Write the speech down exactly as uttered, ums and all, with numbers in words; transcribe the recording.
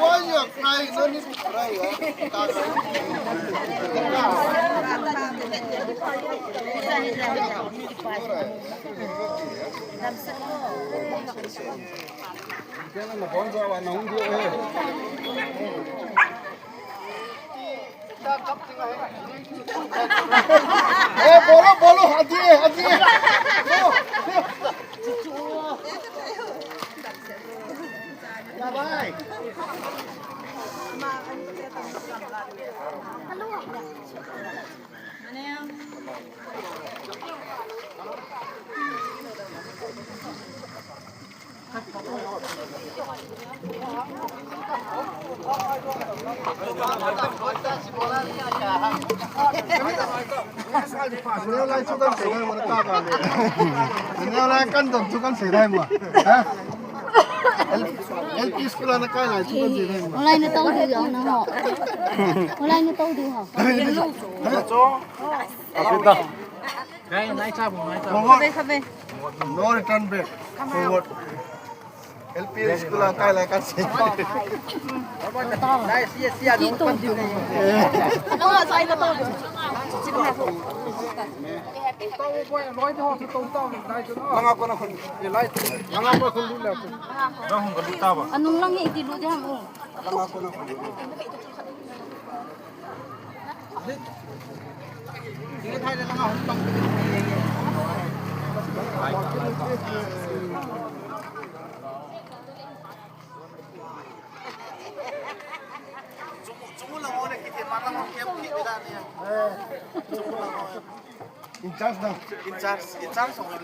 Why you are crying? No need to cry, eh? Eh, bolo, bolo, hadi, hadi. Bye bye. Online na tau diu jong na ho. Online na tau diu ho. Forward. No return back. Forward. L P school a kai lai kan sei. Langa kona khun. Langa kona khun lu le. Anung lang hi ti lu de ham u. Langa kona khun. In charge na. In charge, in charge of the